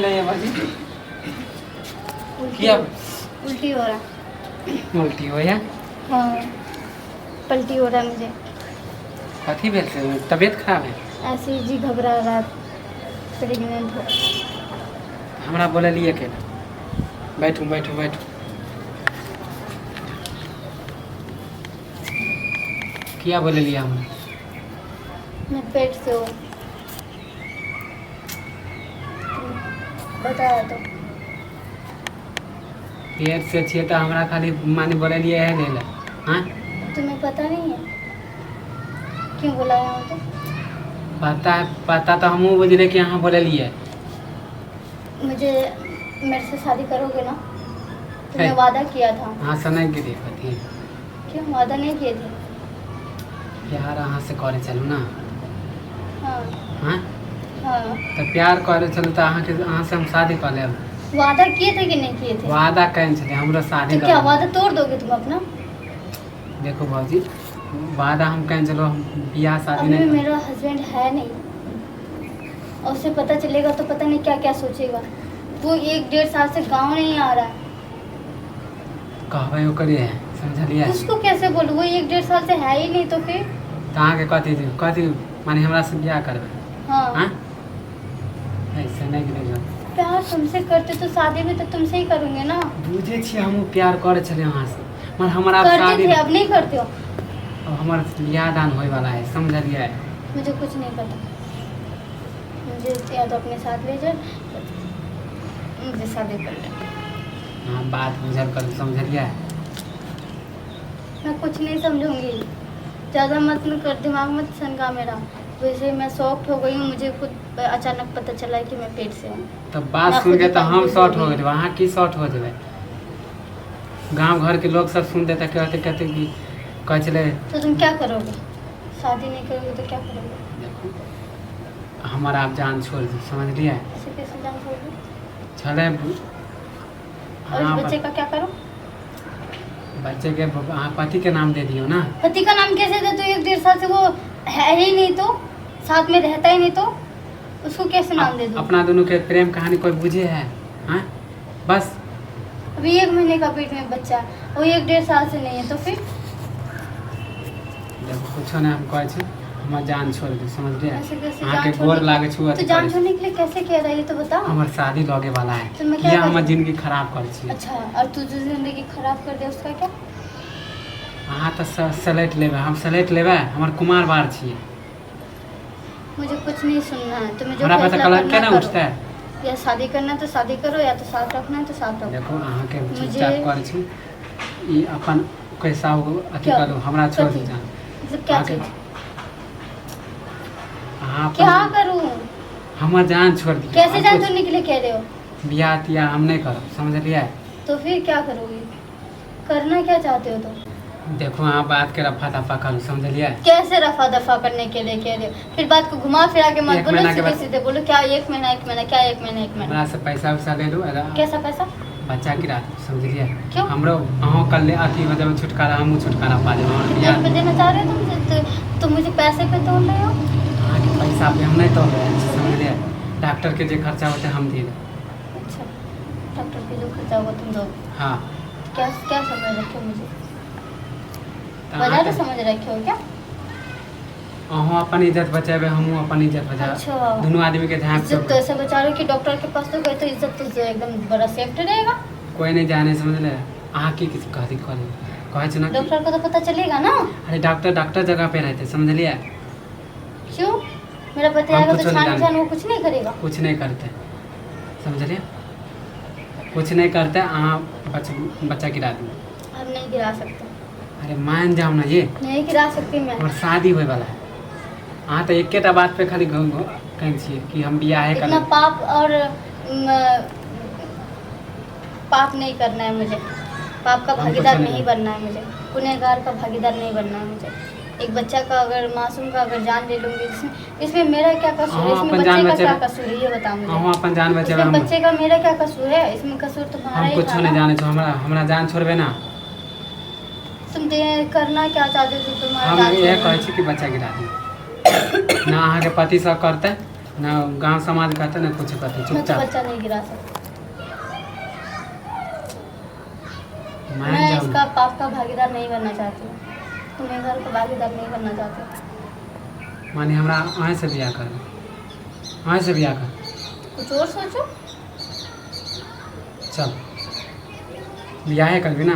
भेलै बाजी? उल्टी। किया? उल्टी हो रहा। उल्टी होइया? हाँ, पलटी हो रहा है मुझे। कथी भेल से? तबियत खराब है? ऐसे ही जी घबरा रहा है, प्रेग्नेंट हो। हमरा बोललिए केना? बैठू बैठू बैठू। किया बोललिए हमरा? मैं पेट से हूँ, बताया तो। पेट से छियै तऽ हमरा खाली माने बोललिए है ले ला। हाँ। तुम्हें पता नहीं है क्यों बुलाया हूँ तो? पता पता तऽ हमहूँ बुझलियै कि अहाँ बोललिए। मुझे मेरे से शादी करोगे ना? तुमने है। वादा किया था। अहाँ से नहि गेलियै कथी? क्यों, वादा नहीं किए थे? प्यार अहाँ से करै चलू ना। हाँ। हाँ। हाँ। तऽ प्यार करै चलू तऽ अहाँके अहाँ से हम शादी कऽ लेब। वादा किए थे कि नहीं किए थे? वादा केने छलियै हमरो शादी। तो क्या वादा तोड़ दोगे तुम अपना? देखो भौजी, वादा हम केने छलहुँ, हम बियाह शादी अभी नहि करब। मेरा हस्बैंड है नहीं और उसे पता चलेगा तो पता नहीं क्या क्या सोचेगा। वो 1-1.5 साल से गांव नहीं आ रहा है। कहबै ओकरे है, समझलियै? उसको कैसे बोलूँ? वो 1-1.5 साल से है ही नहीं तो फिर? तऽ अहाँके कथी कथी माने हमरा से बियाह करबै? हाँ। हाँ, ऐसे नहि गेलै। प्यार तुमसे करते तो शादी भी तो तुमसे ही करूंगे ना। बुझै छियै, हमहूँ प्यार करै छलियै अहाँसँ, मगर हमरा आब करते शादी थे, अब नहीं करते हो? अब हमर बियाह दान होयवला है, समझलियै? मुझे कुछ नहीं पता। मुझे या तो अपने साथ ले जाए, मुझे शादी कर ले। अहाँ बात बुझल करू, समझलियै? मैं कुछ नहीं समझूंगी। ज़्यादा मत न कर, दिमाग मत सनका मेरा। वैसे मैं शॉक्ड हो गई हूँ। मुझे खुद अचानक पता चला है कि मैं पेट से हूँ। तऽ बात ना सुनि के खुद तऽ हम कंफ्यूज शॉर्ट हो हो गई। गेलियै, अहाँ की शॉर्ट हो जेबै? गाँव घरके लोक सब सुनतै तऽ कहतै कहतै कि कहै छलै। तो तुम क्या करोगे? शादी नहीं करोगे तो क्या करोगे? देखू, हमर आब जान छोड़ि दियौ, समझलियै? ऐसे कैसे जान छोड़? छलै। और इस अहाँ बच्चे का क्या करो? बच्चे के अहाँ पति के नाम दे दियौ ना। पति का नाम कैसे दे? तो 1-1.5 साल से वो है ही नहीं, तो साथ में रहता ही नहीं, तो उसको कैसे नाम दे दूँ? अपना दुनू के प्रेम कहानी कोई बुझे है? हाँ, बस। अभी 1 महीने का पेट में बच्चा है, वो 1-1.5 साल से नहीं है, तो फिर? देखो, कुछो नहीं, हम कहै छी हमर जान छोड़ दू, समझलियै? ऐसे कैसे अहाँके जान गोर छोड़ने? लागै छौ। तो अथी जान करै छी। छोड़ने के लिए कैसे कह रहा है, ये तो बताओ। हमर शादी लगे वाला है। तो मैं क्या किया हमर करूं? जिंदगी खराब करै छी? अच्छा, और तू जो जिंदगी खराब कर दे उसका क्या? अहाँ तऽ सलटि लेबै, हम सलटि लेबै? हमर कुमार बार छियै। मुझे कुछ नहीं सुनना है। तुम्हें जो हमरा पर तऽ फैसला कलंक करना केना करो। उठतै? या शादी करना है तो शादी करो, या तो साथ रखना है तो साथ रखो। देखो, अहाँके मुझे- चुपचाप करै छी, ई अपन कैसा अथी क्या? करू, हमरा छोड़ कथी? दू जान। मतलब क्या अहाँके चीज? अहाँ क्या अपन करूं? हमर जान छोड़ दियौ। कैसे आर जान कुछ छोड़ने के लिए कह रहे हो? बियाह तियाह हम नहि करब, समझलियै? तो फिर क्या करोगे? करना क्या चाहते हो तुम? देखो, अहाँ बात के रफा दफा करू, समझलियै? कैसे रफा दफा करने के लिए कह रहे हो? फिर बात को घुमा फिरा के मत एक बोलो। महीना के सीधे बाद- सीधे बोलो। क्या एक महीना, एक महीना क्या? एक महीना, एक महीना? हमरा से पैसा उसा ले लू आ कैसा पैसा? बच्चा गिरा दू, समझलियै? क्यों? हमरो अहूँ कल अथी हो जाबै छुटकारा, हमहूँ छुटकारा पा जेबै हमर कितने बियाह। रुपए देना चाह रहे हो तुम? तो मुझे पैसे पे तोड़ रहे हो? अहाँके पैसा पे हम नहि तोड़ रहल छी, समझलियै? डॉक्टरके जे खर्चा होतै हम दे देब। अच्छा, डॉक्टर के जो खर्चा होगा तुम दो? हाँ। क्या क्या समझ रखे हो मुझे? तऽ बाजार अहाँके समझ रखे हो क्या? अहूँ अपन इज्जत बचेबै, हमहूँ अपन इज्जत बचेबै। अच्छा। दुनू आदमीके झाँपि इज्जत तो ऐसे बचा रहे हो कि डॉक्टर के पास तो गए तो इज्जत तो एकदम बड़ा सेफ्ट रहेगा। कोई नहीं जाने, समझले? अहाँ की किछु कहती कहली कहै छै ने कि- डॉक्टर को तो पता चलेगा ना। अरे, डॉक्टर डॉक्टर जगह पे रहते, समझलियै? क्यों, मेरा पति हम आएगा कुछो तो नहीं छान जाने। छान वो कुछ नहीं करेगा? कुछ नहीं करते, समझलियै? कुछ नहीं करते। अहाँ बच्चा गिरा दू। हम नहीं गिरा सकते। अरे, मान जाओ ना ये। नहीं गिरा सकती मैं। हमर शादी होय वाला है। अहाँ तऽ एकेटा बात पे खाली कहै छियै कि हम बियाहे इतना करब। पाप और पाप नहीं करना है मुझे। पाप का हम भागीदार कुछ नहीं नहीं बनना है मुझे। गुनहगार का भागीदार नहीं बनना है मुझे। एक बच्चा का अगर, मासूम का अगर जान ले लूंगी, इसमें इसमें मेरा क्या कसूर है? हाँ, इसमें अपन बच्चे जान का बचे- क्या कसूर है, ये बताओ मुझे। अहूँ अपन जान बचेबै, इसमें हम बच्चे का मेरा क्या कसूर है? इसमें कसूर तुम्हारा हम ही कुछो था नहि ना। जानै छी। हमरा हमरा जान छोड़बै ना। तुम करना क्या चाहते हो? तुम्हारा हम जान इएह छोड़ना। कहै छी कि बच्चा गिरा दियौ ना, अहाँके पति सब करतै। ना गांव समाज कहते ना कुछ कहते मैं तो चुपचाप बच्चा नहीं गिरा सकती। मान मैं जाओ इसका पाप का भागीदार नहीं बनना चाहती हूँ, तुम्हें घर का भागीदार नहीं बनना चाहती हूँ। माने हमरा अहें से बियाह कर, अहें से बियाह कर। कुछ और सोचो। चल बियाहे करबी ना।